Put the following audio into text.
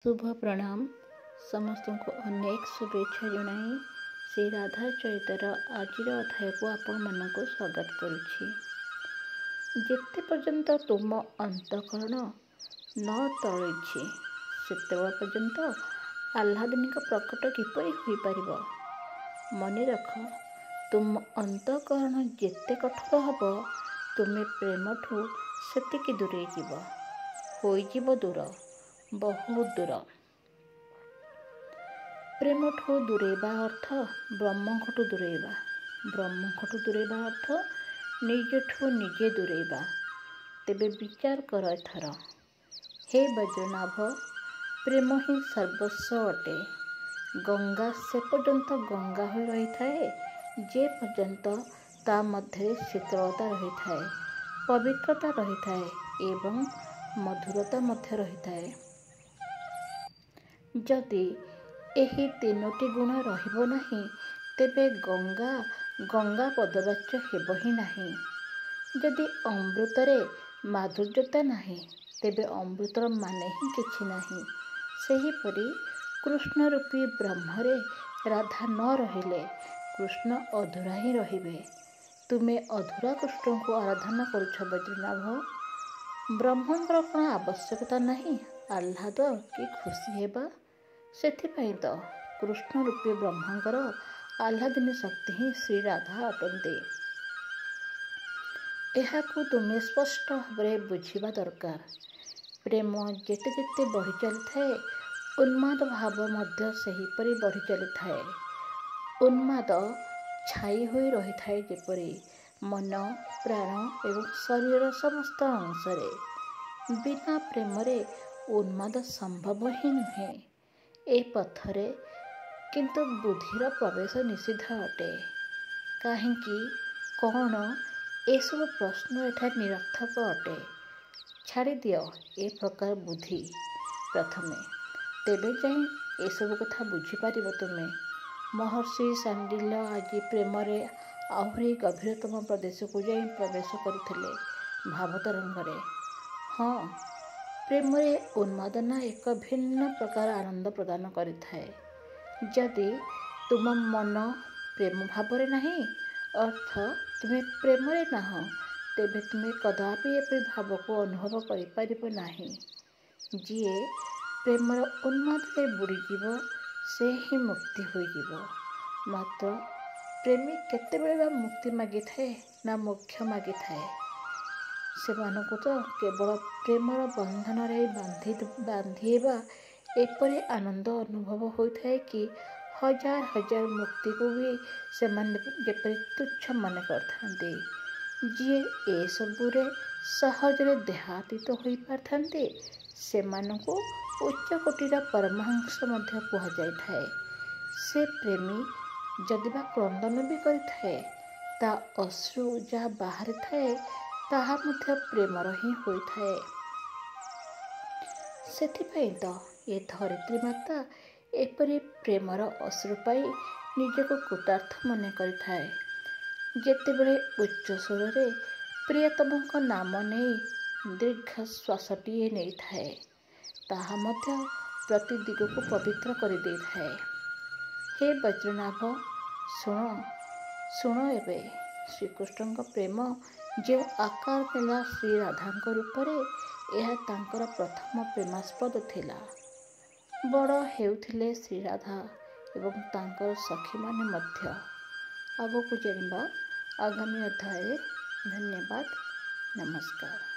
ଶୁଭ ପ୍ରଣାମ। ସମସ୍ତଙ୍କୁ ଅନେକ ଶୁଭେଚ୍ଛା ଜଣାଇ ଶ୍ରୀ ରାଧା ଚରିତର ଆଜିର ଅଧ୍ୟାୟକୁ ଆପଣମାନଙ୍କୁ ସ୍ୱାଗତ କରୁଛି। ଯେତେ ପର୍ଯ୍ୟନ୍ତ ତୁମ ଅନ୍ତଃକରଣ ନ ତରଳିଛି, ସେତେବେଳ ପର୍ଯ୍ୟନ୍ତ ଆହ୍ଲାଦିନୀଙ୍କ ପ୍ରକଟ କିପରି ହୋଇପାରିବ? ମନେ ରଖ, ତୁମ ଅନ୍ତଃକରଣ ଯେତେ କଠୋର ହେବ, ତୁମେ ପ୍ରେମଠୁ ସେତିକି ଦୂରେଇ ଯିବ, ହୋଇଯିବ ଦୂର, ବହୁତ ଦୂର। ପ୍ରେମଠୁ ଦୂରେଇବା ଅର୍ଥ ବ୍ରହ୍ମଙ୍କଠୁ ଦୂରେଇବା, ବ୍ରହ୍ମଙ୍କଠୁ ଦୂରେଇବା ଅର୍ଥ ନିଜଠୁ ନିଜେ ଦୂରେଇବା। ତେବେ ବିଚାର କର ଏଥର। ହେ ବଜ୍ରନାଭ, ପ୍ରେମ ହିଁ ସର୍ବସ୍ୱ ଅଟେ। ଗଙ୍ଗା ସେ ପର୍ଯ୍ୟନ୍ତ ଗଙ୍ଗା ହୋଇ ରହିଥାଏ, ଯେ ପର୍ଯ୍ୟନ୍ତ ତା ମଧ୍ୟରେ ଶୀତଳତା ରହିଥାଏ, ପବିତ୍ରତା ରହିଥାଏ ଏବଂ ମଧୁରତା ମଧ୍ୟ ରହିଥାଏ। ଯଦି ଏହି ତିନୋଟି ଗୁଣ ରହିବ ନାହିଁ, ତେବେ ଗଙ୍ଗା ଗଙ୍ଗା ପଦବାଚ୍ୟ ହେବ ହିଁ ନାହିଁ। ଯଦି ଅମୃତରେ ମାଧୁର୍ଯ୍ୟତା ନାହିଁ, ତେବେ ଅମୃତର ମାନେ ହିଁ କିଛି ନାହିଁ। ସେହିପରି କୃଷ୍ଣ ରୂପୀ ବ୍ରହ୍ମରେ ରାଧା ନ ରହିଲେ କୃଷ୍ଣ ଅଧୁରା ହିଁ ରହିବେ। ତୁମେ ଅଧୁରା କୃଷ୍ଣଙ୍କୁ ଆରାଧନା କରୁଛ ବଜ୍ରନାଭ। ବ୍ରହ୍ମଙ୍କର କ'ଣ ଆବଶ୍ୟକତା ନାହିଁ ଆହ୍ଲାଦ କି ଖୁସି ହେବା? ସେଥିପାଇଁ ତ କୃଷ୍ଣ ରୂପୀ ବ୍ରହ୍ମଙ୍କର ଆହ୍ଲାଦିନୀ ଶକ୍ତି ହିଁ ଶ୍ରୀ ରାଧା ଅଟନ୍ତି। ଏହାକୁ ତୁମେ ସ୍ପଷ୍ଟ ଭାବରେ ବୁଝିବା ଦରକାର। ପ୍ରେମ ଯେତେ ଯେତେ ବଢ଼ି ଚାଲିଥାଏ, ଉନ୍ମାଦ ଭାବ ମଧ୍ୟ ସେହିପରି ବଢ଼ି ଚାଲିଥାଏ। ଉନ୍ମାଦ ଛାଇ ହୋଇ ରହିଥାଏ ଯେପରି ମନ, ପ୍ରାଣ ଏବଂ ଶରୀରର ସମସ୍ତ ଅଂଶରେ। ବିନା ପ୍ରେମରେ ଉନ୍ମାଦ ସମ୍ଭବ ହିଁ ନୁହେଁ। ଏ ପଥରେ କିନ୍ତୁ ବୁଦ୍ଧିର ପ୍ରବେଶ ନିଷିଦ୍ଧ ଅଟେ। କାହିଁକି, କ'ଣ, ଏସବୁ ପ୍ରଶ୍ନ ଏଠାରେ ନିରର୍ଥକ ଅଟେ। ଛାଡ଼ିଦିଅ ଏ ପ୍ରକାର ବୁଦ୍ଧି ପ୍ରଥମେ, ତେବେ ଯାଇ ଏସବୁ କଥା ବୁଝିପାରିବ ତୁମେ। ମହର୍ଷି ଶାଣ୍ଡିଲ୍ୟ ଆଜି ପ୍ରେମରେ ଆହୁରି ଗଭୀରତମ ପ୍ରଦେଶକୁ ଯାଇ ପ୍ରବେଶ କରୁଥିଲେ ଭାବତରଙ୍ଗରେ। ହଁ, ପ୍ରେମରେ ଉନ୍ମାଦନା ଏକ ଭିନ୍ନ ପ୍ରକାର ଆନନ୍ଦ ପ୍ରଦାନ କରିଥାଏ। ଯଦି ତୁମ ମନ ପ୍ରେମ ଭାବରେ ନାହିଁ, ଅର୍ଥ ତୁମେ ପ୍ରେମରେ ନାହଁ, ତେବେ ତୁମେ କଦାପି ଏପରି ଭାବକୁ ଅନୁଭବ କରିପାରିବ ନାହିଁ। ଯିଏ ପ୍ରେମର ଉନ୍ମାଦରେ ବୁଡ଼ିଯିବ, ସେ ହିଁ ମୁକ୍ତି ହୋଇଯିବ। ମାତ୍ର ପ୍ରେମୀ କେତେବେଳେ ବା ମୁକ୍ତି ମାଗିଥାଏ ନା ମୋକ୍ଷ ମାଗିଥାଏ? ସେମାନଙ୍କୁ ତ କେବଳ ପ୍ରେମର ବନ୍ଧନରେ ବାନ୍ଧି ହେବା ଏପରି ଆନନ୍ଦ ଅନୁଭବ ହୋଇଥାଏ କି ହଜାର ହଜାର ମୁକ୍ତିକୁ ବି ସେମାନେ ଯେପରି ତୁଚ୍ଛ ମନେ କରିଥାନ୍ତି। ଯିଏ ଏସବୁରେ ସହଜରେ ଦେହାତୀତ ହୋଇପାରିଥାନ୍ତି, ସେମାନଙ୍କୁ ଉଚ୍ଚକୋଟୀର ପରମହଂସ ମଧ୍ୟ କୁହାଯାଇଥାଏ। ସେ ପ୍ରେମୀ ଯଦି ବା କ୍ରନ୍ଦନ ବି କରିଥାଏ, ତା ଅଶ୍ରୁ ଯାହା ବାହାରିଥାଏ ତାହା ମଧ୍ୟ ପ୍ରେମର ହିଁ ହୋଇଥାଏ। ସେଥିପାଇଁ ତ ଏ ଧରିତ୍ରୀ ମାତା ଏପରି ପ୍ରେମର ଅଶ୍ରୁ ପାଇ ନିଜକୁ କୃତାର୍ଥ ମନେ କରିଥାଏ, ଯେତେବେଳେ ଉଚ୍ଚ ସ୍ୱରରେ ପ୍ରିୟତମଙ୍କ ନାମ ନେଇ ଦୀର୍ଘ ଶ୍ୱାସଟିଏ ନେଇଥାଏ, ତାହା ମଧ୍ୟ ପ୍ରତି ଦିଗକୁ ପବିତ୍ର କରିଦେଇଥାଏ। ହେ ବଜ୍ରନାଭ, ଶୁଣ, ଶୁଣ ଏବେ। ଶ୍ରୀକୃଷ୍ଣଙ୍କ ପ୍ରେମ ଯେଉଁ ଆକାର ନେଲା ଶ୍ରୀ ରାଧାଙ୍କ ରୂପରେ, ଏହା ତାଙ୍କର ପ୍ରଥମ ପ୍ରେମାସ୍ପଦ ଥିଲା। ବଡ଼ ହେଉଥିଲେ ଶ୍ରୀରାଧା ଏବଂ ତାଙ୍କର ସଖୀମାନେ ମଧ୍ୟ। ଆଗକୁ ଜାଣିବା ଆଗାମୀ ଅଧ୍ୟାୟରେ। ଧନ୍ୟବାଦ, ନମସ୍କାର।